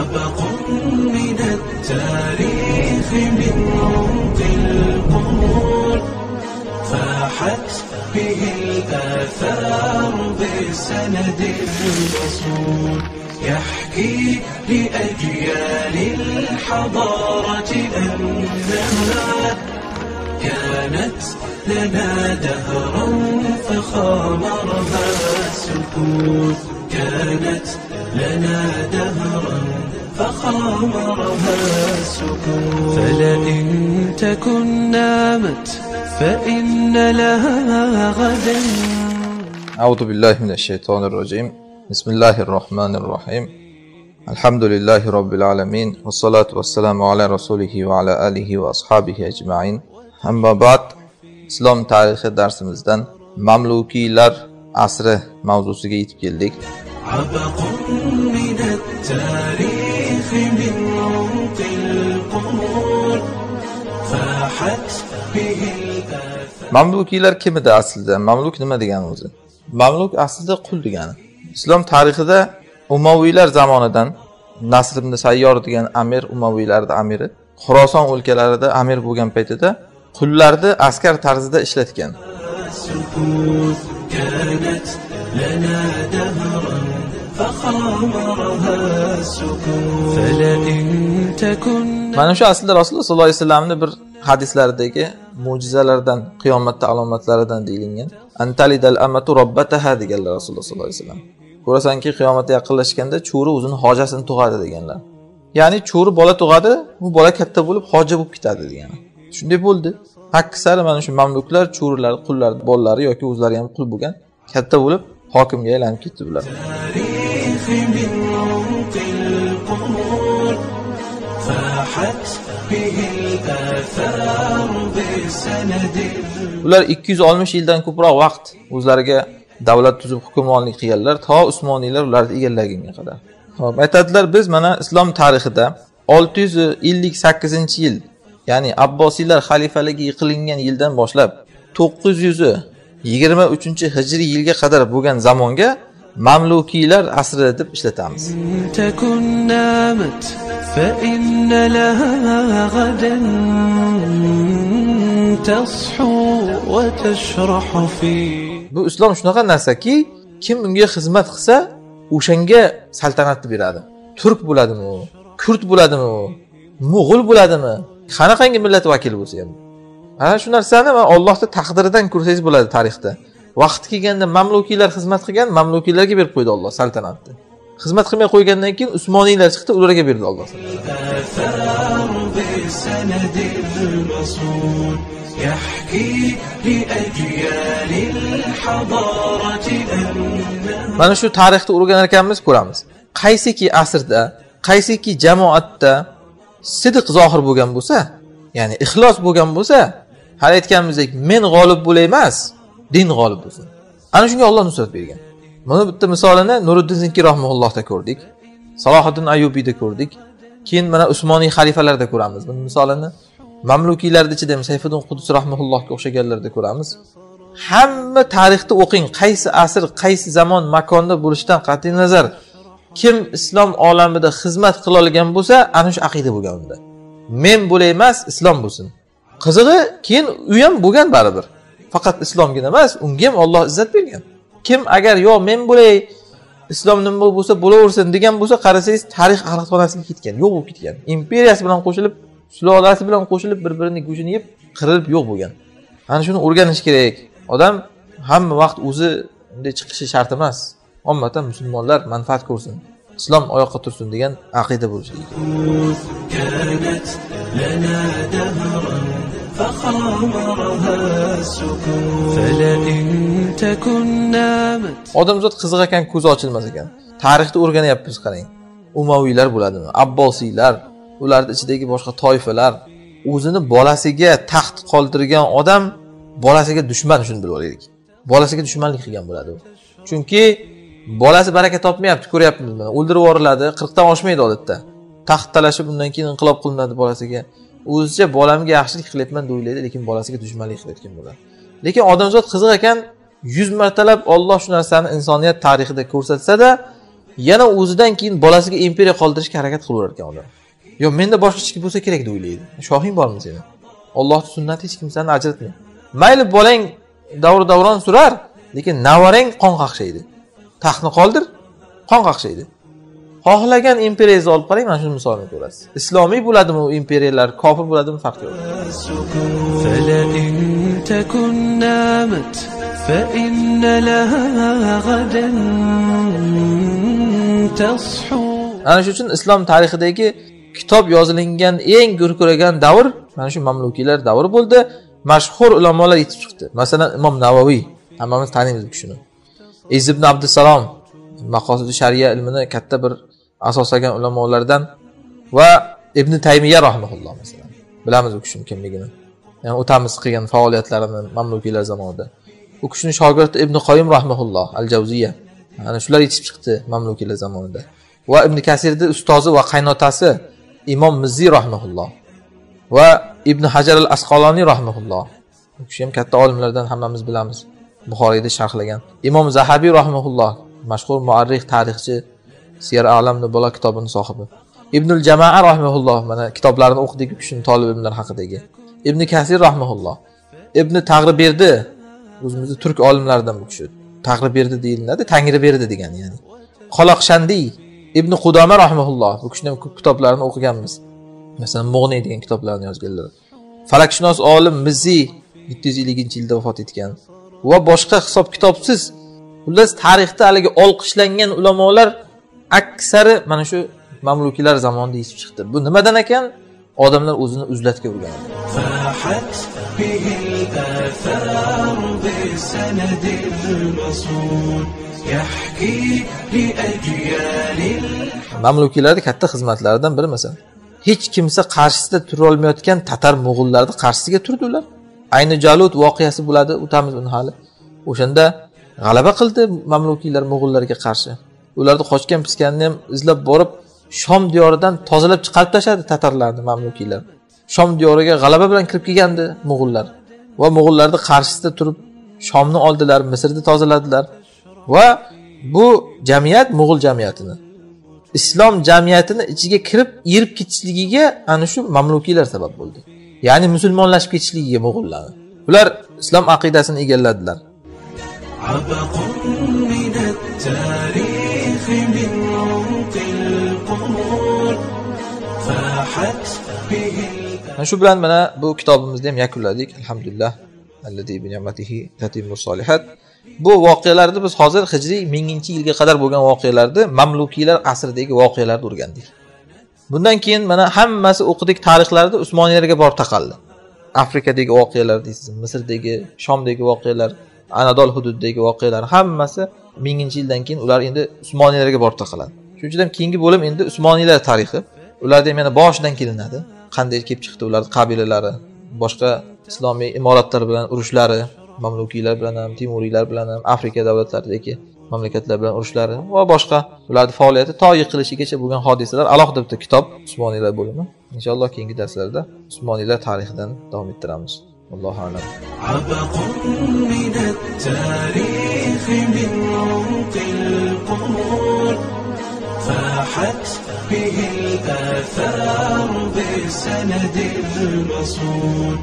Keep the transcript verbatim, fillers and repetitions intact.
طبق من التاريخ من عمق القرون، فاحت به الآثار بسند الأصول، يحكي لأجيال الحضارة أنها كانت لنا دهرا فخامرها السكوت، كانت لنا دهرا فخامرها السكوت. فلئن تكن نامت فإن لها غدا. أعوذ بالله من الشيطان الرجيم. بسم الله الرحمن الرحيم. الحمد لله رب العالمين. والصلاة والسلام على رسوله وعلى آله وأصحابه أجمعين. أما بعد. ئىسلام تارىخى دەرسىمىزدىن مەملۇكىيلار ئەسرى ماۋزۇسىغا يېتىپ كەلدۇق. عبق من التاريخ من عمق القرون، فاحت به الآثار. مەملۇكىيلار كىم ئىدى ئەسلىدە؟ مەملۇك نېمە دېگەن ئۆزى؟ مەملۇك ئەسلىدە قۇل دېگەن. ئىسلام تارىخىدا ئۇمەۋىيلەر زامانىدىن نەسر ئىبن سەييار دېگەن ئەمىر، ئۇمەۋىيلەرنىڭ ئەمىرى، خۇراسان ئۆلكىلىرىدە ئەمىر بولغان پەيتىدە قۇللارنى ئەسكەر تەرزىدە ئىشلەتكەن. مانا شۇ ئەسلىدە رەسۇلۇللاھ سەللەللاھۇ ئەلەيھى ۋەسەللەمنىڭ بىر ھەدىسلەردىكى مۆجىزىلەردىن، قىيامەتتە ئالامەتلەردىن دېيىلگەن. أن تلد الأمة ربتها دېگەنلەر رەسۇلۇللاھ سەللەللاھۇ ئەلەيھى ۋەسەللەم. كۆرەسەنكى، قىيامەت يېقىنلاشقاندا چورى ئۆزىنىڭ خوجاسىنى تۇغىدۇ دېگەنلەر. يەنى چورى بالا تۇغىدۇ، بۇ بالا كاتتا بولۇپ خوجا بولۇپ كېتىدۇ دېگەن. شۇنداق بولدى. ھەققى سەرى مانا شۇ مەملۇكلار، چورىلار، قۇللار، بالىلىرى ياكى ئۆزلىرى ھەم قۇل بولغان، كاتتا بولۇپ ھاكىمگە ئايلىنىپ كەتتى بۇلار. بۇلار ئىككى يۈز ئالتمىش يىلدىن كۆپرەك ۋاقىت ئۆزلىرىگە دۆلەت تۈزۈپ ھۆكۈمرانلىق قىلغانلار، تا ئۇسمانىيلار ئۇلارنى ئىگىلىگەنگە قەدەر. خوپ، ئېيتىدىلەر، بىز مانا ئىسلام تارىخىدا ئالتە يۈز ئەللىك سەككىزىنچى يىل، يەنى ئابباسىيلار خەلىپىلىكى يىقىلغان يىلدىن باشلاپ، توققۇز يۈز يىگىرمە ئۈچىنچى ھىجرىي يىلغا قەدەر بولغان زامانغا مەملۇكىيلار ئەسرى دەپ ئىشلىتىمىز. تكن نامت فإن لها غدا تصحو وتشرح في. بۇ ئىسلام شۇنداق نەرسەكى، كىم ئۇنىڭغا خىزمەت قىلسا، ئوشۇنىڭغا سەلتەنەتنى بېرىدۇ. تۈرك بولىدىمۇ، كۈرد بولىدىمۇ، موغۇل بولىدىمۇ، قاناقانگى مىللەت ۋەكىلى بولسا ھەم. ئەنە شۇ نەرسىنى مانا ئاللاھنىڭ تەقدىرىدىن كۆرسەڭلار بولىدۇ تارىختا. ۋاقتى كەلگەندە مەملۇكىيلار خىزمەت قىلغان، مەملۇكىيلارغا بېرىپ قويدى ئاللاھ سەلتەنەتنى. خىزمەت قىلماي قويغاندىن كېيىن ئۇسمانىيلار چىقتى، ئۇلارغا بېرىدۇ ئاللاھ. مانا شۇ تارىخنى ئۆگىنەركەنمىز، كۆرىمىز. قايسىكى ئەسىردە، قايسىكى جامائەتتە سىدىق زاھىر بولغان بولسا، يەنى ئىخلاس بولغان بولسا، ھەر ئېيتقىنىمىزدەك، مەن غالىب بولاي ئەمەس، دىن غالىب بولسۇن. ئەنە شۇنىڭغا ئاللاھ نۇسرەت بەرگەن. بۇنىڭ بىتتا مىسالىنى نۇرىددىن زىنكى رەھىمەھۇللاھدا كۆردۇق. سالاھىددىن ئەييۇبىدا كۆردۇق. كېيىن مانا ئۇسمانىي خەلىپىلەردە كۆرىمىز بۇنىڭ مىسالىنى. مەملۇكىيلاردا چىدىم سەيفىددىن قۇددۇس رەھىمەھۇللاھقا ئوخشىغانلاردا كۆرىمىز. ھەممە تارىخنى ئوقۇڭ، قايسى ئەسىر، قايسى زامان، ماكاندا بولۇشىدىن قەتئىينەزەر، كىم ئىسلام ئالەمىدە خىزمەت قىلالىغان بولسا، ئەنە شۇ ئەقىدە بولغان ئۇندا. مەن بولاي ئەمەس، ئىسلام بولسۇن. قىزىقى، كېيىن ئۇ ھەم بولغان بارىبىر. پەقەت ئىسلامغىنا ئەمەس، ئۇنىڭغا ھەم ئاللاھ ئىززەت بەرگەن. كىم ئەگەر يوق، مەن بولاي، ئىسلام نېمە بولسا بولۇۋەرسۇن دېگەن بولسا، قارىسىڭىز، تارىخ ئاخىرقى نەرسىگە كەتكەن، يوق بولۇپ كەتكەن. ئىمپېرىيەسى بىلەن قوشۇلۇپ، سۇلالىسى بىلەن قوشۇلۇپ، بىر-بىرىنى گۆشىنى يەپ، قىرىلىپ يوق بولغان. ئەنە شۇنى ئۆگىنىش كېرەك. ئادەم ھەممە ۋاقىت ئۆزى ئۇنداق چىقىشى شەرت ئەمەس. ئاممىتەن مۇسۇلمانلار مەنپەئەت كۆرسۇن، ئىسلام ئاياغقا تۇرسۇن دېگەن ئەقىدە بولۇشى كېرەك. كانت لنا دهرا فخامرها السكوت. فلئن تكن نامت. ئادەمزات قىزىق ئىكەن، كۆزى ئاچىلماس ئىكەن. تارىخنى ئۆگىنىۋاتىمىز، قاراڭ. ئۇمەۋىيلەر بولىدۇ، ئابباسىيلار، ئۇلارنىڭ ئىچىدىكى باشقا تائىپىلەر. ئۆزىنىڭ بالىسىغا تەخت قالدۇرغان ئادەم بالىسىغا دۈشمەن، شۇنى بىلىۋېلىڭ. بالىسىغا دۈشمەنلىك قىلغان بولىدۇ. چۈنكى بالىسى بەرىكەت تاپمايۋاتىدۇ، كۆرۈۋاتىمىز مانا. ئۆلتۈرۈپ يۇبۇرۇلىدۇ، قىرىقتىن ئاشمايدۇ ئادەتتە. تەخت تالىشىپ، ئۇندىن كېيىن ئىنقىلاب قىلىنىدۇ بالىسىغا. ئۆزىچە بالامغا ياخشىلىق قىلىپمەن دەيدۇ، لېكىن بالىسىغا دۈشمەنلىك قىلىۋەتكەن بولىدۇ. لېكىن ئادەمزات قىزىق ئىكەن، يۈز مەرتەلەپ ئاللاھ شۇ نەرسىنى ئىنسانىيەت تارىخىدا كۆرسەتسە-دە، يەنە ئۆزىدىن كېيىن بالىسىغا ئىمپېرىيە قالدۇرۇشقا ھەرىكەت قىلىۋېرىدىكەن ئۇلار. يوق، مەندە باشقىچە بولسا كېرەك دەپ ئويلايدۇ. شاھىڭ بارمۇ سېنىڭ؟ ئاللاھنىڭ سۈننىتى ھېچ كىم سېنى ئاجراتمايدۇ. مەيلى، بالىڭ دەۋر-دەۋران سۈرەر، لېكىن نەۋرەڭ قان قاقشايدۇ. تەختنى قالدۇر، قان قاقشايدۇ. خالىغان ئىمپېرىيىڭىزنى ئولتۇرۇپ قاراڭ، مانا شۇ مىسالنى كۆرىسىز. ئىسلامىي بولىدىمۇ ئىمپېرىيەلەر، كاپىر بولىدىمۇ، پەرقى يوق. فلئن تكن نامت فإن لها غدا تصحو. ئەنە شۇ ئۈچۈن ئىسلام تارىخىدىكى كىتاب يازىلىنغان ئەڭ گۈركىرىگەن دەۋر مانا شۇ مەملۇكىيلەر دەۋرى بولدى. مەشھۇر ئۆلىمالار يېتىپ چىقتى. مەسىلەن، ئىمام نەۋەۋى، ھەممىمىز تانىيمىز بۇ كىشىنى. ئىز ئىبن ئابدۇسسالام، ماقاسىدۇ شەرىئە ئىلمىنى كاتتا بىر ئاساس سالغان ئۆلىمالاردا ۋە ئىبن تەيمىيە رەھمەھۇللا، مەسىلەن. بىلىمىز ئۇ كىشىنىڭ كىملىكىنى. يەنى ئۇ تامىسى قىلغان پائالىيەتلىرىنى مەملۇكىيلار زامانىدا. ئۇ كىشىنىڭ شاگىرتى ئىبن قاييىم رەھمەھۇللا، ئەل جەۋزىيە. يەنى شۇلار يېتىشىپ چىقتى مەملۇكىيلار زامانىدا. ۋە ئىبن كەسىرنىڭ ئۇستازى ۋە قايناتاسى ئىمام مىززى رەھمەھۇللا. ۋە ئىبن ھەجەر ئەل ئەسقالانى رەھمەھۇللا. ئۇ كىشى ھەم كاتتا ئالىملاردىن، ھەممىمىز بىلىمىز. بۇخارىينى شەرھلىگەن. ئىمام زەھەبى رەھمەھۇللا، مەشھۇر مۇئەررىخ، تارىخچى، سىيەر ئەلەم نۇبەلا كىتابىنىڭ ساھىبى. ئىبنۇل جامائە رەھمەھۇللا، مانا كىتابلارنى ئوقۇدۇق ئۇ كىشىنىڭ تالىپ ئىلىملىرى ھەققىدىكى. ئىبن كەسىر رەھمەھۇللا. ئىبن تەغرىبېردى، ئۆزىمىزدە تۈرك ئالىملاردىن بۇ كىشى. تەغرىبېردى دېيىلىنەدى، تەڭرىبېردى دېگەن يەنى. قالاقشەندى، ئىبن قۇدامە رەھمەھۇللا، بۇ كىشىنىڭ كۆپ كىتابلارنى ئوقۇغانمىز. مەسىلەن، مۇغنى دېگەن كىتابلارنى يازغانلار. پەلەكشۇناس ئالىم مىززى يەتتە يۈز ئەللىنچى يىلدا ۋاپات ئەتكەن. ۋە باشقا ھېساب كىتابسىز. خۇللاس، تارىختا ھېلىگى ئالقىشلانغان ئۆلىمالار ئەكسەرى مانا شۇ مەملۇكىيلار زامانىدا يېتىپ چىقتى. بۇ نېمىدىن ئىكەن؟ ئادەملەر ئۆزىنى ئۆزلەتكە ئۇرغان. فاحت به الآثار بالسند المصون، يحكي لأجيال. مەملۇكىيلاردا كاتتا خىزمەتلەردىن بىرى، مەسىلەن، ھېچ كىمسە قارشىسىدا تۇرالمايۋاتقان تاتار موغۇللارنى قارشىسىغا تۇردۇلار. ئەينى جالۇت ۋەقەسى بولىدۇ، ئۇتامىز ئۇنى ھالى. ئوشاندا غەلىبە قىلدى مەملۇكىيلار موغۇللارغا قارشى. ئۇلارنى قاچقان پىسكەننى ئىزدەپ بېرىپ، شام دىيارىدىن تازىلاپ چىقىرىپ تاشلىدى تاتارلارنى مەملۇكىيلار. شام دىيارىغا غەلىبە بىلەن كىرىپ كەلگەنىدى موغۇللار. ۋە موغۇللارنى قارشىسىدا تۇرۇپ، شامنى ئالدىلار، مىسىرنى تازىلىدىلەر. ۋە بۇ جەمئىيەت، موغۇل جەمئىيىتىنى، ئىسلام جەمئىيىتىنى ئىچىگە كىرىپ، ئېرىپ كېتىشلىكىگە ئەنە شۇ مەملۇكىيلار سەۋەب بولدى. يەنى مۇسۇلمانلاشىپ كېتىشلىكىگە موغۇللارنى. ئۇلار ئىسلام ئەقىدەسىنى ئىگىلىدىلەر. عبق من التاريخ من عمق القرون فاحت به. مانا شۇ بىلەن مانا بۇ كىتابىمىزنى ھەم يەكۈنلىدۇق. ئەلھەمدۇلىللاھ. الذي بنعمته تتم الصالحات. بۇ ۋەقەلەردە بىز ھازىر ھىجرىي مىڭىنچى يىلغا قەدەر بولغان ۋەقەلەردە، مەملۇكىيلار ئەسرىدىكى ۋەقەلەردە ئۆگەندۇق. بۇندىن كېيىن مانا ھەممىسى ئوقۇدۇق تارىخلاردا ئوسمانىيلارغا بارىپ تاقالدى. ئافرىقادىكى ۋەقەلەر دەيسىز، مىسىردىكى، شامدىكى ۋەقەلەر، ئانادول ھۇدۇدىدىكى ۋەقەلەر ھەممىسى مىڭىنچى يىلدىن كېيىن ئۇلار ئېندى ئوسمانىيلارغا بارىپ تاقالدى. شۇنىڭ ئۈچۈن كېيىنكى بۆلۈم ئېندى ئوسمانىيلار تارىخى. ئۇلاردىن يەنە باشىدىن كېلىنىدۇ. قانداق كېلىپ چىقتى ئۇلار قەبىلىلەر، باشقا ئىسلامىي ئىمارەتلەر بىلەن ئۇرۇشلىرى، مەملۇكىيلار بىلەن ھەم، تېمۇرىيلار بىلەن ھەم، ئافرىقا دۆلەتلىرىدىكى مەملىكەتلەر بىلەن ئۇرۇشلىرى ۋە باشقا ئۇلارنىڭ پائالىيىتى تا يىقىلىشىغىچە بولغان ھادىسىلەر ئالاھىدە بىر كىتاب، ئوسمانىيلار بۆلۈمى. ئىنشاللا كېيىنكى دەرسلەردە ئوسمانىيلار تارىخىدىن داۋام ئەتتۈرىمىز. والله أعلم. عبق من التاريخ من عمق القرون فاحت به الآثار بالسند المصون.